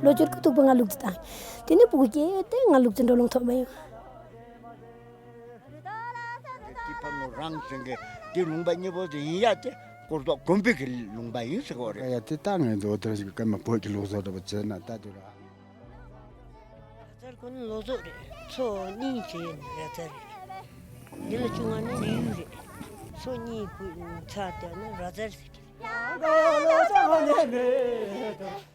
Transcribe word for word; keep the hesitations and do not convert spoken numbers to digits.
ལོ་བཅུ་དྲུག་ཐུག་པ་ང་ལུག་རྫི་བཏང་། དེ་ནས་སྤུ་གུ་སྐྱེས་ཏེ་ང་ལུག་རྫི་འགྲོ་ལོང་ཐོབ་མ་ཡོང་། དེ་ཕ་ནོ་རང་ཟེར་མཁན་དེ་ལུང་པ་གཉིས་པོ་དེ་ཡིན་ཡ་དེ་སྐོར་ཐོག་དགོན་པའི་གི་ལུང་པ་ཡིན་ཟེར་གོ་རེད། ཡ་དེ་ལྟ་ངས་འདོད་དེ་རིགས་ཀ་མ་བོད་ཀྱི་ལུགས་སྲོལ་འདྲ་པོ་བྱས་ན་ལྟ་དུས་ར། ར་ཙར་ཁོ་ནི་ལོ་ཟོག་རེད། ཚོ་གཉིས་བྱས་ནས་ར་ཙར་རེད། འདི་ལ་བཅུ་ལྔ་ནི་ཡུལ་རེད། ཚོ་གཉིས་བུ་ཚ་དེ་ནི་ར་ཙར་ཟེར་གི་རེད།